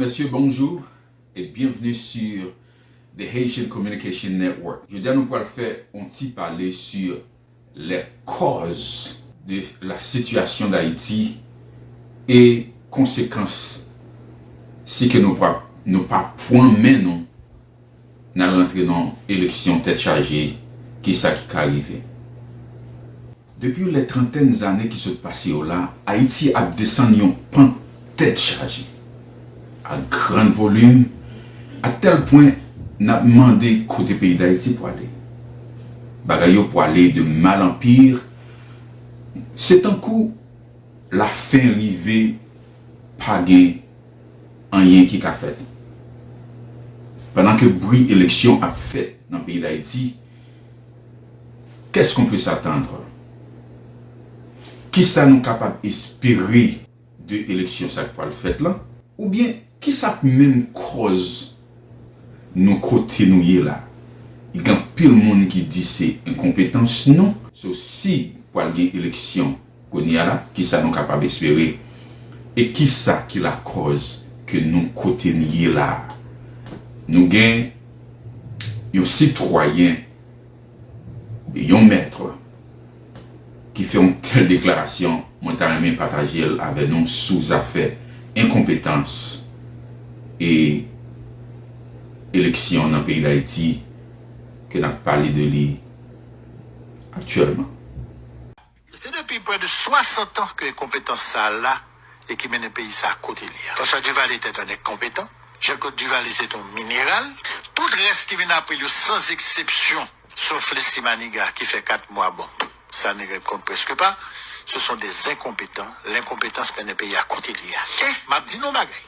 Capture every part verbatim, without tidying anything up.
Mesye, bonjou e byenvni sur The Haitian Communication Network. Jodi a nou pral fè yon ti pale sur les causes de la situation d'Haïti e konsekans si ke nou pa, nou pa pran men nou nan rantre nan eleksyon tèt chaje, kisa ki ka rive. Depi lè trantèn zane ki sot pase yo la, Ayiti ap desann yon pant tèt chaje, a gran volim, a tèl pwen n ap mande kote peyi Dayiti pwale. Bagay yo pwale de mal an pi, se tankou lafen rive, pa gen anyen ki ka fèt. Pandan ke bri eleksyon ap fèt nan peyi Dayiti, qu'est-ce qu'on peut s'attendre? Kisa nou kapab espere de eleksyon sa k pral fèt lan? Oubyen kisa k menm kòz nou kote nou ye la? Gen anpil moun ki di se enkonpetans nou. So, si pral gen eleksyon kounye a la, kisa nou kapab espere? E kisa ki lakòz ke nou kote n ye la a? Nou gen yon sitwayen, yon mèt, ki fè yon tèl deklarasyon, mwen ta renmen pataje l avè nou sou zafè enkonpetans e eleksyon nan peyi Dayiti ke n ap pale de li aktyèlman. Se depi prè de swasant an ke enkonpetans sa a la e ki mennen peyi sa a kote li a. François Duvalier te yon enkonpetan. Jean-Claude Duvalier se te yon mineral. Tout rès ki vin apre l yo, sans exception, sauf Leslie Manigat ki fè kat mwa, bon, sa nèg la konn prèske pa, ce sont des incompétents. Lenkonpetans mennen peyi a kote li a. E m ap di nou yon bagay.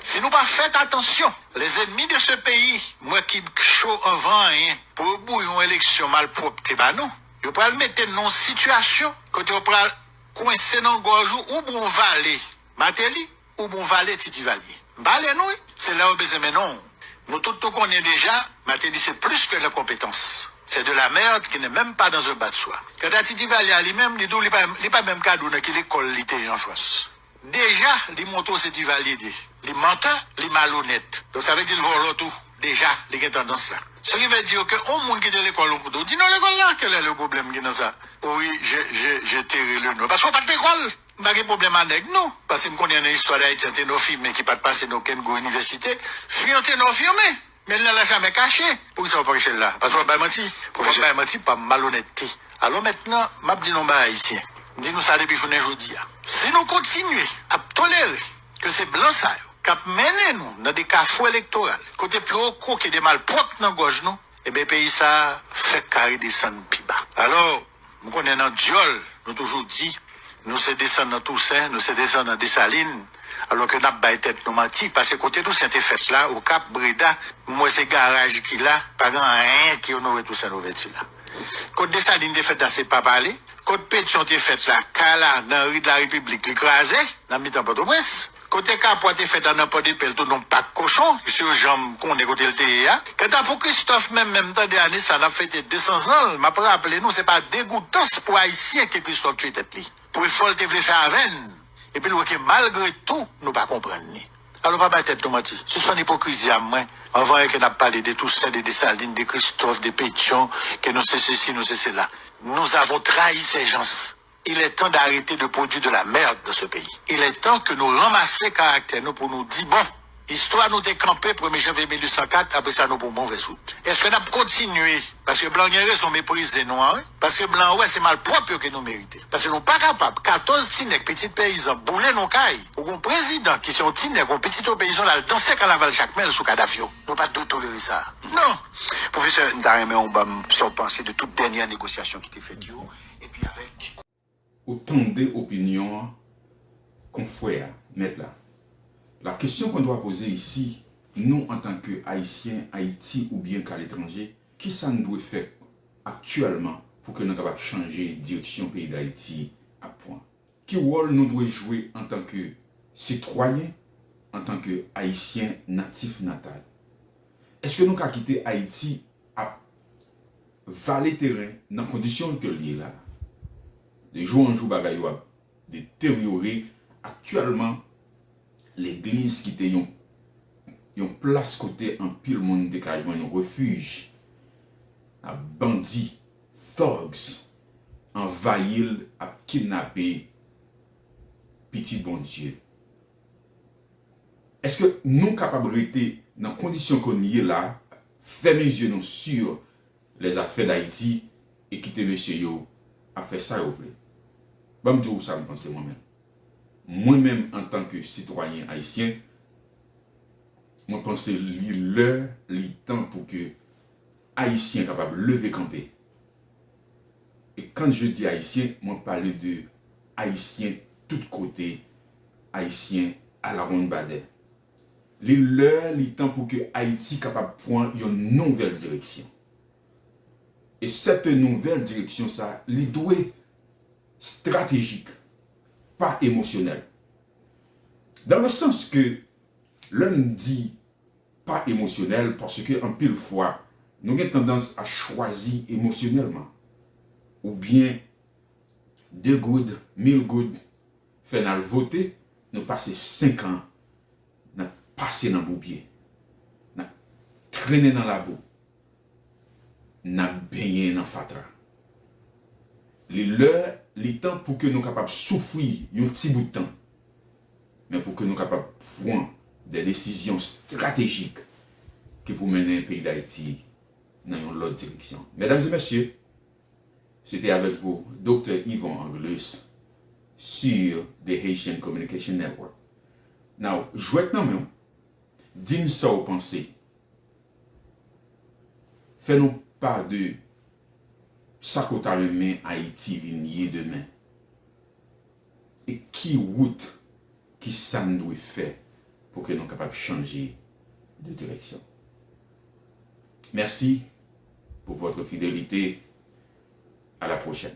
Si nou pa fèt atansyon, les ennemis de ce pays, m wè ki cho anvan anyen, pou yo bouyi yon eleksyon malpwòpte ba nou, yo pral mete n nan yon sitiyasyon kote yo pral kwense nan gòj ou, ou bon vale Martelly, ou bon vale Ti Divalye. M pale nou wi, se la yo bezwen mennen w. Nou tout nou konnen deja, Martelly se plus que l'incompétence. C'est de la merde qui n'est même pas dans un bas de soie. Kanta Ti Divalye a li menm, li di w li pa, li pa menm ka di w nan ki lekòl li te ye an Frans. Deja, li montre w se Divalye li ye. Li mantè, li malonèt. Donk sa vle di l vòlò tou. Deja, li gen tandans la. Ce qui veut dire que yon moun ki te lekòl yon kote, w di non lekòl la, quel est le problème ki nan sa? Oui, je, je, je tairai le nom. Paske w pa t lekòl. M pa gen pwoblèm a nèg non. Paske m konnen nan istwa Dayiti an te nò fimen ki pa t pase nan okenn gwo inivèsite. Fi an te nò fimen. Men l nan lajamè kache. Poukisa w pa kache l la? Paske w ap bay manti. W ap bay manti pa malonètte. Alò mentnan, m ap di nou yon bagay Ayisyen. M di nou sa depi jounen jodi a. Si nou kontinye ap tolere ke se blan sa yo k ap mennen nou nan de kafou elektoral, kote pli wo koke de malpwòp nan gòj nou, ebyen peyi sa a fèk ka redesann pi ba. Alò, m konnen nan dyòl, nou toujou di, nou se desandan Tousen, nou se desandan Desalin, alò ke n ap bay tèt nou manti, paske kote Tousen te fèt la, Okap, Breda, m wè se garaj ki la, pa gen anyen ki onore Tousen Louvèti la. Kot Desalin te fèt la, se pa pale. Kot Petyon te fèt la, kay la, nan ri de la Repiblik, li kraze, nan mitan Pòtoprens. Kote Kapwa te fèt la nan Pòdepè, l tounen yon pak kochon, se yo janm konnen kote l te ye a. Kanta pou Kristòf menm, menm tande ane sa n ap fete de san zan l, m ap raple nou, se pa degoutans pou Ayisyen ke Kristòf tiye tèt li. Pou efò l te vle fè avè n, epi l wè ke malgre tou, nou pa konprann li. Alò pa bay tèt nou manti. Sispann ipokrizi a mwen, anvan ke n ap pale de Tousen, de Desalin, de Kristòf, de Petyon, ke nou se sesi, nou se sela. Nous avons trahi ces gens. Il est temps d'arrêter de produire de la merde dans ce pays. Il est temps que nou ranmase karaktè nou pou nou di, bon, istwa nou te kanpe premye janvye mil uit san kat, apre sa nou pran move wout. Èske n ap kontinye? Paske blan gen rezon meprize nou an, wi. Paske blan wè se malpwòp yo ke nou merite. Paske nou pa kapab, katòz ti nèg, pitit peyizan, boule nou kay, ou gon prezidan ki se yon ti nèg, yon pitit yon peyizan, l al danse kanaval Jakmèl sou kadav yo. Nou pa dwe tolere sa. Non. Pwofesè, m ta renmen w ban m sa w panse de tout dènyè negosyasyon ki te fèt yo. Epi avèk Ou tande opinyon an, konfrè a, mèt la. La question qu'on doit poser ici, nou antanke Ayisyen, Ayiti oubyen ka letranje, kisa n dwe fè aktyèlman pou ke nou kapab chanje direksyon peyi Dayiti ap pran? Ki wòl nou dwe jwe antanke sitwayen, antanke Ayisyen natif natal? Èske nou ka kite Ayiti ap vale teren nan kondisyon ke l ye la? De jou an jou bagay yo ap deteryore. Aktyèlman, Legliz ki te yon, yon plas kote anpil moun te ka jwenn refij, ap bandi, thugs, anvayi l, ap kidnape pitit Bondye. Èske nou kapab rete nan kondisyon ke n ye la, fèmen zye nou sou lèzafè Dayiti e kite mesye yo ap fè sa yo vle? Ban m di w sa m panse mwen menm. Mwen menm, antanke sitwayen ayisyen, mwen panse li lè, li tan pou ke Ayisyen kapab leve kanpe. E quand je dis Ayisyen, mwen pale de Ayisyen tout kote, Ayisyen alawonnbadè. Li lè, li tan pou ke Ayiti kapab pran yon nouvèl direksyon. E cette nouvelle direction sa, li dwe stratejik, pa emosyonèl. Dans le sens que lè m di pa emosyonèl, paske anpil fwa, nou gen tandans a chwazi emosyonèlman. Oubyen de goud, mil goud, fè n al vote, nou pase senk an, n ap pase nan boubye, n ap trennen nan labou, n ap benyen nan fatra. Li lè, li tan pou ke nou kapab soufri yon ti bout tan, men pou ke nou kapab pran de desizyon stratejik ki pou mennen peyi Dayiti nan yon lòt direksyon. Medam e mesye, se te avèk vou Doktè Yvon Angelus sur The Haitian Communication Network. Now, jwèt nan men w, di m sa w panse. Fè nou pa de sa ke w ta renmen Ayiti vin ye demen. E ki wout, ki sa n dwe fè pou ke nou kapab chanje de direksyon. Merci pour votre fidélité. À la prochaine.